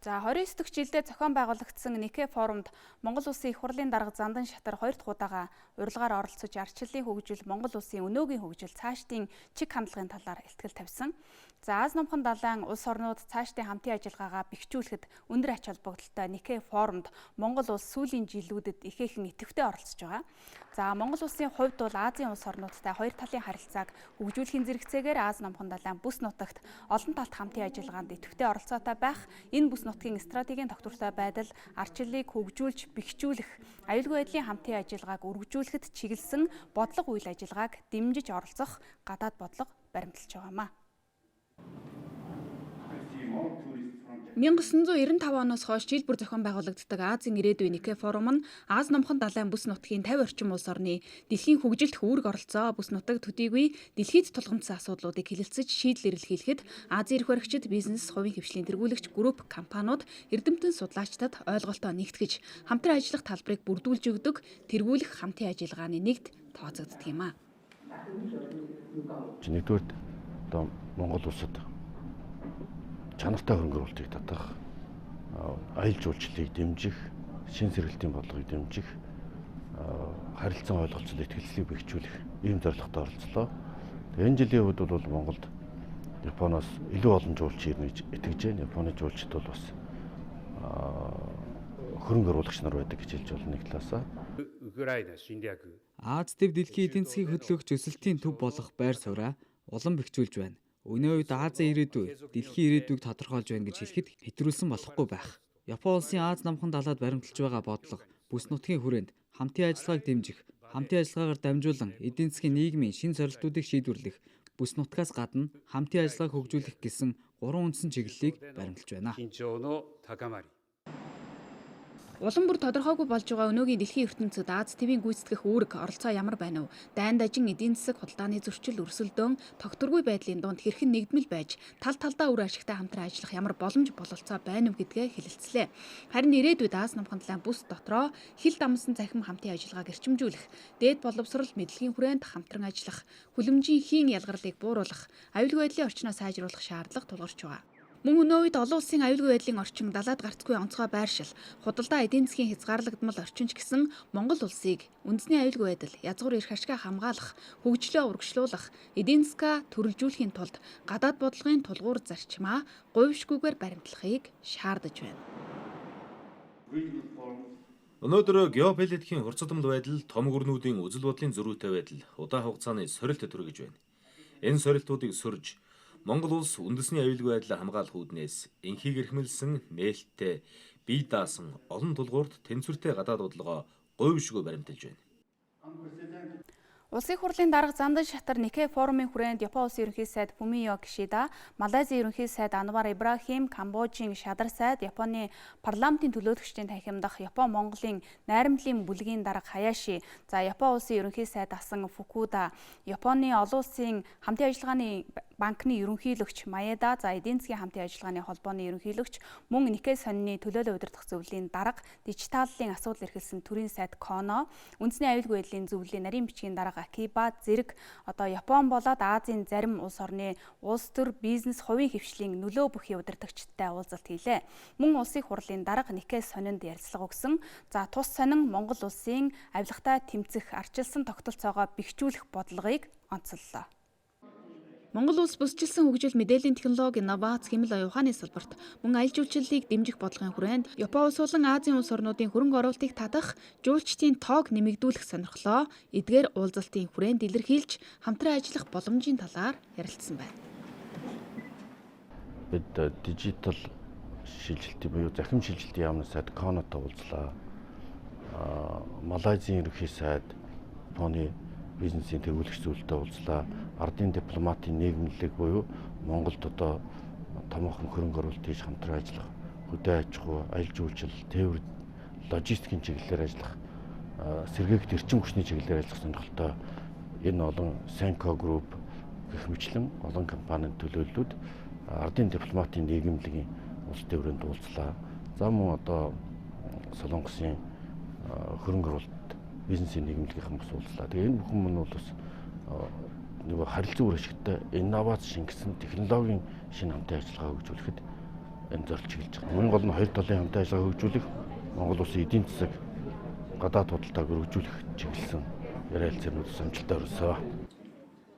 За, 29 дахь жилдээ зохион байгуулагдсан Никэ форумд Монгол Улсын их хурлын дарга Зандан Шатар хоёр дахь удаага урилгаар оролцож, ардчлалын хөгжил, Монгол Улсын өнөөгийн хөгжил, цаашдын чиг хандлагын талаар илтгэл тавьсан. За, Ази Номхон далайн улс орнууд цаашдын хамтын ажиллагаагаа бэхжүүлэхэд өндөр ач холбогдолтой Никэ форумд Монгол улс сүүлийн жилүүдэд ихээхэн идэвхтэй оролцож байгаа. За, Монгол Улсын хувьд бол Азийн улс орнуудтай хоёр талын харилцааг хөгжүүлэхийн зэрэгцээгээр Ази Номхон далайн бүс нутагт олон талт хамтын ажиллагаанд идэвхтэй оролцоотой байх, энэ бүс нутгийн стратегийн тогтвортой байдал, ардчлалыг хөгжүүлж бэхжүүлэх, аюулгүй байдлын хамтын ажиллагааг өргөжүүлэхэд чиглэсэн бодлого үйл ажиллагааг дэмжиж оролцох гадаад бодлого баримталж байгаа юм а. 1995 оноос хойш жил бүр зохион байгуулагддаг Азийн ирээдүйн Никэ форум нь Ази Номхон далайн бүс нутгийн 50 орчим улс орны дэлхийн хөгжилд үүрэг оролцоо, бүс нутаг төдийгүй дэлхийд тулгамдсан асуудлуудыг хэлэлцэж шийдэл эрэлхийлэхэд Азийн эрх баригчид, бизнес, хувийн хэвшлийн тэргүүлэгч групп, компаниуд, эрдэмтэн судлаачдад ойлголтоо нэгтгэж хамтран ажиллах талбарыг бүрдүүлж өгдөг тэргүүлэх хамтын ажиллагааны нэгт тооцогддог юм а. Нэгдүгээр одоо Монгол улсад чанартай хөрөнгө оруулалтыг татах, аялал жуулчлалыг дэмжих, шин сэргэлтийн бодлогыг дэмжих, харилцан ойлголцол итгэлцлийг бэхжүүлэх ийм зорилготой оролцлоо. Энэ жилийн хувьд бол Монголд Японоос илүү олон жуулч ирнэ гэж итгэж байна. Японы жуулчид бол бас хөрөнгө оруулагч нар байдаг гэж хэлж болно нэг талаасаа. Аз төв дэлхийн эдийн засгийг хөдлөх өсөлтийн төв болох байр сууриа улам бэхжүүлж байна. Өнөө үед Азийн ирээдүй, дэлхийн ирээдүйг тодорхойлж байна гэж хэлэхэд хэтрүүлсэн болохгүй байх. Япон улсын Ази Номхон далайд баримталж байгаа бодлого бүс нутгийн хүрээнд хамтын ажиллагааг дэмжих, хамтын ажиллагаагаар дамжуулан эдийн засгийн нийгмийн шинэ сорилтуудыг шийдвэрлэх, бүс нутгаас гадна хамтын ажиллагааг хөгжүүлэх гэсэн гурван үндсэн чиглэлийг баримталж байна. Улам бүр тодорхойгүй болж байгаа өнөөгийн дэлхийн ертөнцид Ази тивийн гүйцэтгэх үүрэг оролцоо ямар байна вэ? Дайн дажин, эдийн засаг, худалдааны зөрчил, өрсөлдөөн, тогтворгүй байдлын дунд хэрхэн нэгдмэл байж тал талдаа үр ашигтай хамтран ажиллах ямар боломж бололцоо байна вэ гэдгээ хэлэлцлээ. Харин ирээдүйд Ази Номхон далайн бүс дотроо хил дамсан цахим хамтын ажиллагааг эрчимжүүлэх, дээд боловсрол мэдлэгийн хүрээнд хамтран ажиллах, хүлэмжийн хийн ялгарлыг бууруулах, аюулгүй байдлын орчноо сайжруулах шаардлага тулгарч байгаа. Мөн өнөө үед олон улсын аюулгүй байдлын орчин, далайд гарцгүй онцгой байршил, худалдаа эдийн засгийн хязгаарлагдмал орчин ч гэсэн Монгол улсыг үндэсний аюулгүй байдал, язгуур эрх ашгаа хамгаалах, хөгжлөө урагшлуулах, эдийн засгаа төрөлжүүлэхийн тулд гадаад бодлогын тулгуур зарчмаа говьшгүйгээр баримтлахыг шаардаж байна. Өнөөдөр геополитикийн хурцдамд байдал, том гүрнүүдийн үзэл бодлын зөрүүтэй байдал удаан хугацааны сорилт төрөж байна. Энэ сорилтуудыг сөрж Монгол улс үндэсний аюулгүй байдлаа хамгаалах үүднээс энхийг эрхэмлсэн нээлттэй, бие даасан олон тулгуурт тэнцвэртэй гадаад бодлогоо говьшгүй баримталж байна. Улсын их хурлын дарга Зандан Шатар Никэ форумын хүрээнд Япон улсын ерөнхий сайд Фумио Кишида, Малайзийн ерөнхий сайд Анвар Ибрахим, Камбожийн шадар сайд, Японы парламентын төлөөлөгчдийн танхимдах Япон Монголын найрамдлын бүлгийн дарга Хаяши, за Япон улсын ерөнхий сайд асан Фукуда, Японы олон улсын хамтын ажиллагааны банкны ерөнхийлөгч Маеда, за эдийн засгийн хамтын ажиллагааны холбооны ерөнхийлөгч, мөн Никэ сонины төлөөлөл удирдах зөвлөлийн дарга, дижиталлын асуудал эрхэлсэн төрийн сайд Коно, үндэсний аюулгүй байдлын зөвлөлийн нарийн бичгийн дарга Акиба зэрэг одоо Япон болоод Азийн зарим улс орны улс төр, бизнес, хувийн хэвшлийн нөлөө бүхий удирдагчдтай уулзалт хийлээ. Мөн улсын хурлын дарга Никэ сонинд ярилцлага өгсөн. За, тус сонин Монгол улсын авилгатай тэмцэх, ардчилсан тогтолцоогоо бэхжүүлэх бодлогыг онцоллоо. Монгол улс бүсчилсэн хөгжил, мэдээллийн технологи, инновац, хэмэл оюун ухааны салбарт мөн аялал жуулчлалыг дэмжих бодлогын хүрээнд Япон улс болон Азийн улс орнуудын хөрөнгө оруулалтыг татах, жуулчдын тоог нэмэгдүүлэх сонирхлоо эдгээр уулзалтын хүрээнд илэрхийлж хамтран ажиллах боломжийн талаар ярилцсан байна. Бид дижитал шилжилтийн буюу захим шилжилтийн яамны сайд Конотой уулзлаа. Малайзийн ерөнхий сайд, Японы бизнесийн тэргүүлэгч зүйлтэй уулзлаа. Ардын дипломатын нийгэмлэг буюу Монголд одоо томоохон хөрөнгө оруулалт хийж хамтран ажиллах, хөдөө аж ахуй, аялал жуулчлал, тээвэр, логистикийн чиглэлээр ажиллах, сэргээгт эрчим хүчний чиглэлээр ажиллах сонирхолтой энэ олон Senko Group гэх мэтлэн олон компанийн төлөөллүүд ардын дипломатын нийгэмлэгийн улс тээврээнд уулзлаа. За мөн одоо Солонгосын хөрөнгө оруулалт бизнесийн нийгэмлэгийнхэн бас уулзлаа. Тэгээ энэ бүхэн мөн бол бас нөгөө харилцан үр ашигтай инновац шингэсэн технологийн шинэ хамтын ажиллагаа хөгжүүлэхэд энэ зорилт чиглэж байгаа. Хамгийн гол нь хоёр талын хамтын ажиллагаа хөгжүүлэх, Монгол улсын эдийн засаг гадаад худалдааг өргөжүүлэх чиглэсэн яриалцаанууд амжилттай өрнөсөн.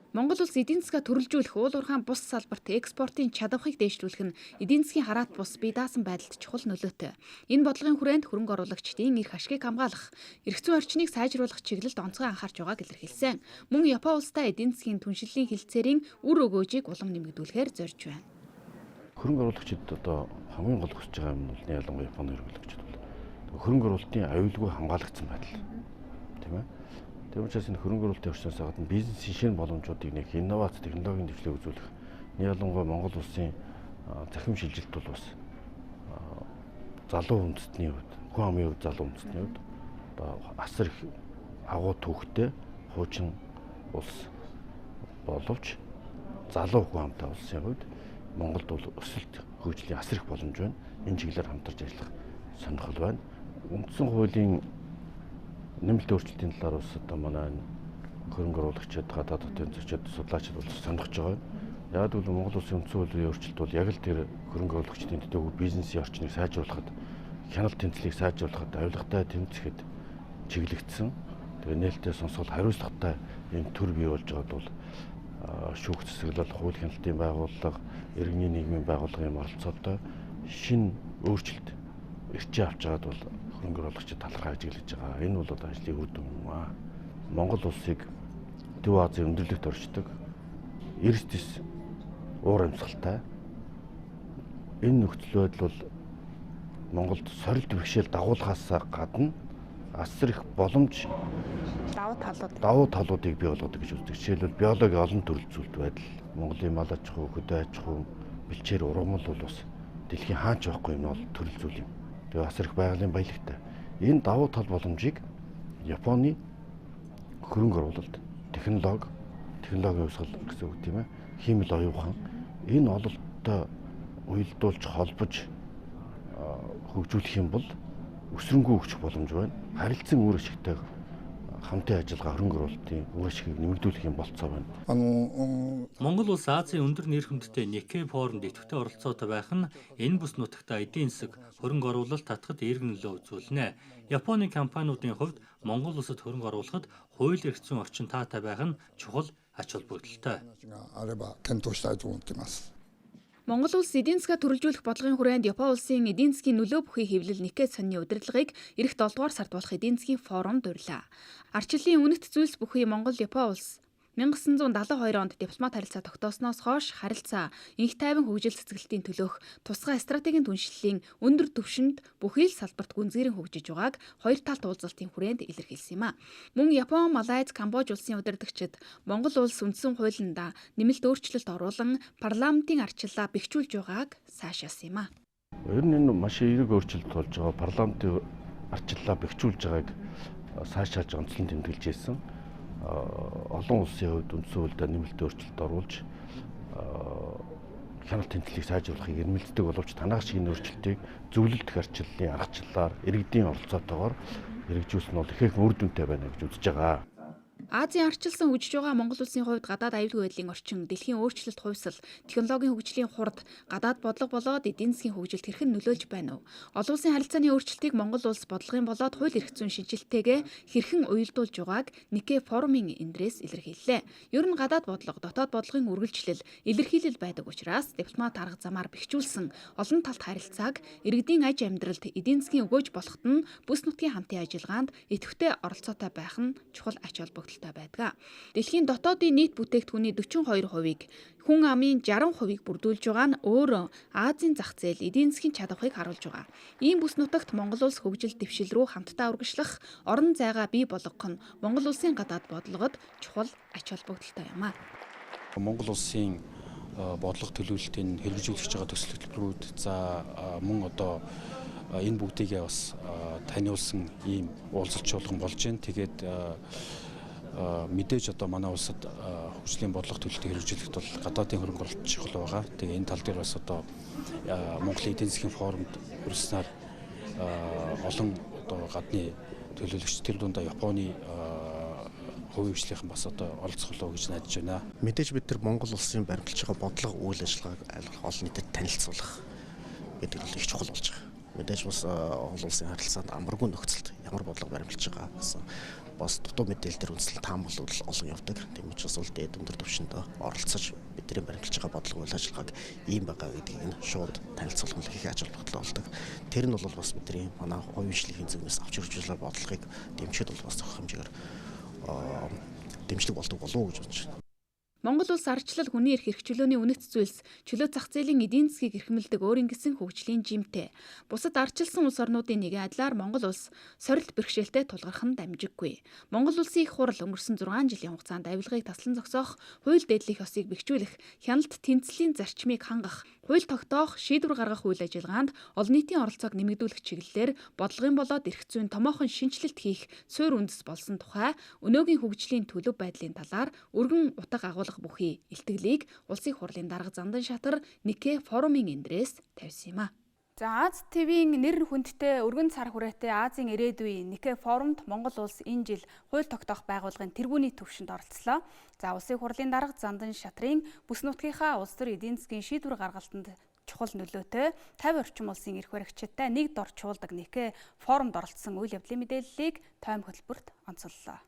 Монгол улс эдийн засгаа төрөлжүүлэх, уул уурхайн бус салбарт экспортын чадварыг дээшлүүлэх нь эдийн засгийн хараат бус бие даасан байдалд чухал нөлөөтэй. Энэ бодлогын хүрээнд хөрөнгө оруулагчдын эрх ашгийг хамгаалах, эрх зүйн орчныг сайжруулах чиглэлд онцгой анхаарч байгааг илэрхийлсэн. Мөн Япон улстай эдийн засгийн түншлэлийн хэлцээрийн үр өгөөжийг улам нэмэгдүүлэхээр зорж байна. Хөрөнгө оруулагчид одоо хамгийн гол хүсэж байгаа юм бол ялангуяа Японы хөрөнгө оруулагчид бол хөрөнгө оруулалтын аюулгүй хамгаалагдсан байдал, тийм ээ. Тэр учраас энэ хөрөнгө оруулалтын орчноос гадна бизнесийн шинэ боломжуудыг нэх, инновац, технологийн дэвшлиг үзүүлэх, ялангуяа Монгол улсын цахим шилжилт бол бас залуу үндэстний хувьд, хүн амын хувьд залуу үндэстний хувьд одоо асар их агуу түүхтэй хуучин улс боловч залуу хүн амтай улсын хувьд Монголд бол өсөлт хөгжлийн асар их боломж байна. Энэ чиглэлээр хамтарч ажиллах сонирхол байна. Үндсэн хуулийн нэмэлт өөрчлөлтийн талаар бас одоо манай хөрөнгө оруулагчид, гадаад хотын зочид, судлаачид бол сонирхож байгаа. Яг гэвэл Монгол улсын үндсэн хуулийн өөрчлөлт бол яг л тэр хөрөнгө оруулагчдын төдийгүй бизнесийн орчныг сайжруулахад, хяналт тэнцлийг сайжруулахад, авилгатай тэмцэхэд чиглэгдсэн. Тэгээ нээлттэй сонсгол хариуцлагатай ийм төр бий болж байгаад бол шүүх засаглал, хууль хяналтын байгууллага, иргэний нийгмийн байгууллагын оролцоотой шинэ өөрчлөлт эрчээ авч байгаад бол хөрөнгө оруулагчид талархаа ажиглаж байгаа. Энэ бол одоо ажлын үр дүн юм аа. Монгол улсыг Төв Азийн өндөрлөгт оршдог эрс дэс уур амьсгалтай энэ нөхцөл байдал бол Монголд сорилт бэрхшээл дагуулхаас гадна асар их боломж давуу талуудыг бий болгодог гэж үздэг. Жишээлбэл биологийн олон төрөл зүйлт байдал, Монголын мал аж ахуй, хөдөө аж ахуй, бэлчээр ургамал бол бас дэлхийн хаач байхгүй юм бол төрөл зүйл юм. Тэгээ асар их байгалийн баялагтай. Энэ давуу тал боломжийг Японы хөрөнгө оруулалт, технологийн хувьсгал гэсэн үг тийм ээ, хиймэл оюун ухаан энэ ололттой уялдуулж холбож хөгжүүлэх юм бол өсрөнгөө өгчих боломж байна. Харилцан үр ашигтай хамтын ажиллагаа хөрөнгө оруулалтын үр ашигыг нэмэгдүүлэх юм болцоо байна. Монгол улс Азийн өндөр нэр хүндтэй Никкей форумд идэвхтэй оролцоотой байх нь энэ бүс нутагт эдийн засаг, хөрөнгө оруулалт татахад эерэг нөлөө үзүүлнэ. Японы компаниудын хувьд Монгол улсад хөрөнгө оруулахад хууль эрх зүйн орчин таатай байх нь чухал ач холбогдолтой. Монгол улс эдийн засгаа төрөлжүүлэх бодлогын хүрээнд Япон улсын эдийн засгийн нөлөө бүхий хэвлэл Никкей сонины удирдлагыг эх 7 дугаар сард болох эдийн засгийн форумд урилаа. Арчлалын үнэт зүйлс бүхий Монгол Япон улс 1972 онд дипломат харилцаа тогтоосноос хойш харилцаа инх тайван хөгжил цэцгэлтийн төлөөх тусгай стратегийн түншлэлийн өндөр түвшинд бүхий л салбарт гүнзгийрэн хөгжиж байгааг хоёр талт уулзалтын хүрээнд илэрхийлсэн юм а. Мөн Япон, Малайз, Камбож улсын удирдагчид Монгол улс үндсэн хуулиндаа нэмэлт өөрчлөлт оруулан парламентын арчлалаа бэхжүүлж байгааг сайшаасан юм а. Ер нь энэ маш эерэг өөрчлөлт болж байгаа. Парламентын арчлалаа бэхжүүлж байгааг сайшааж онцлон тэмдэглэж ирсэн. Олон улсын хувьд үндсэн хуульдаа нэмэлт өөрчлөлт оруулж хяналт тэнцлийг сайжруулахыг эрмэлздэг боловч танах шиг энэ өөрчлөлтийг зөвлөлт арчлалын аргачлалаар иргэдийн оролцоотойгоор хэрэгжүүлсэн нь бол ихээхэн үр дүнтэй байна гэж үзэж байгаа. Азийн арчилсан хөгжиж байгаа Монгол улсын хувьд гадаад аюулгүй байдлын орчин, дэлхийн өөрчлөлт хувьсал, технологийн хөгжлийн хурд, гадаад бодлого болоод эдийн засгийн хөгжилд хэрхэн нөлөөлж байна вэ? Олон улсын харилцааны өөрчлөлтийг Монгол улс бодлогын болоод хууль эрх зүйн шинжилгээтэйгээ хэрхэн уялдуулж байгааг Никкей форумын эндрээс илэрхийллээ. Ер нь гадаад бодлого, дотоод бодлогын үргэлжлэл, илэрхийлэл байдаг учраас дипломат арга замаар бэхжүүлсэн олон талт харилцааг иргэдийн аж амьдралд эдийн засгийн өгөөж болоход нь бүс нутгийн хамтын ажиллагаанд идэвхтэй оролцоотой байх нь чухал ач холбогдолтой байдаг. Дэлхийн дотоодын нийт бүтээгдэхүүний 42%-ийг хүн амын 60%-ийг бүрдүүлж байгаа нь өөрөө Азийн зах зээл эдийн засгийн чадварыг харуулж байгаа. Ийм бүс нутагт Монгол улс хөгжил дэвшил рүү хамтдаа урагшлах орон зайгаа бий болгох нь Монгол улсын гадаад бодлогод чухал ач холбогдолтой юм а. Монгол улсын бодлого төлөвлөлтийн хэрэгжүүлж байгаа төсөл хөтөлбөрүүд за мөн одоо энэ бүгдийгээ бас таниулсан ийм уулзалт чуулган болж байна. Тэгээд мэдээж одоо манай улсад хөгжлийн бодлого төлөлтийг хэрэгжүүлэхэд бол гадаадын хөрөнгө оруулалт чухал байгаа. Тэгээ энэ тал дээр бас одоо Монголын эдийн засгийн форумд хүрснээр олон одоо гадны төлөөлөгч тэр дундаа Японы хувийн хвшлийнхэн бас одоо оролцох болов гэж найдаж байна. Мэдээж бид тэр Монгол улсын баримталж байгаа бодлого үйл ажиллагааг олон нийтэд танилцуулах. гэдэг нь их чухал болж байгаа. Мэдээж бас олон улсын харилцаанд амаргүй нөхцөлд ямар бодлого баримталж байгаа гэсэн бас дутуу мэдээлэл дээр үндэслэн таамаглал олон явдаг. Тийм учраас бол дээд өндөр түвшинд оролцож бидний баримталж байгаа бодлого үйл ажиллагааг ийм байгаа гэдгийг нь шууд танилцуулах нь их ач холбогдол болдог. Тэр нь бол бас бидний манай хувийн шилхийн зүгнээс авч ирж байгаа бодлогыг дэмжихэд бол бас зохих хэмжээгээр дэмжлэг болдог болов уу гэж бодож байна. Монгол улс ардчлал хүний эрх эрх чөлөөний үнэт зүйлс, чөлөө зах зээлийн эдийн засгийг эрхэмлэдэг өөрийн гэсэн хөгжлийн жимтэй. Бусад ардчилсан улс орнуудын нэгэн адилаар Монгол улс сорилт бэрхшээлтэй тулгарх нь дамжиггүй. Монгол улсын их хурал өнгөрсөн 6 жилийн хугацаанд авилгыг таслан зогсоох, хууль дээдлэх ёсыг бэхжүүлэх, хяналт тэнцлийн зарчмыг хангах, хууль тогтоох, шийдвэр гаргах үйл ажиллагаанд олон нийтийн оролцоог нэмэгдүүлэх чиглэлээр бодлогын болоод эрх зүйн томоохон шинэчлэлт хийх суурь үндэс болсон тухай өнөөгийн хөгжлийн төлөв байдлын талаар өргөн утга агуулга бүхий илтгэлийг Улсын хурлын дарга Зандан Шатар Никэ форумын эндрээс тавьсан юм а. За Аз ТV-ийн нэр хүндтэй өргөн цар хүрээтэй Азийн ирээдүйн Никэ форумд Монгол улс энэ жил хууль тогтоох байгууллагын тэргүүний төвшөнд оролцлоо. За Улсын хурлын дарга Зандан Шатрын бүс нутгийнхаа улс төр эдийн засгийн шийдвэр гаргалтанд чухал нөлөөтэй 50 орчим улсын эрх баригчидтай нэг дор чуулдаг Никэ форумд оролцсон үйл явдлын мэдээллийг тойм хөтөлбөрт онцоллоо.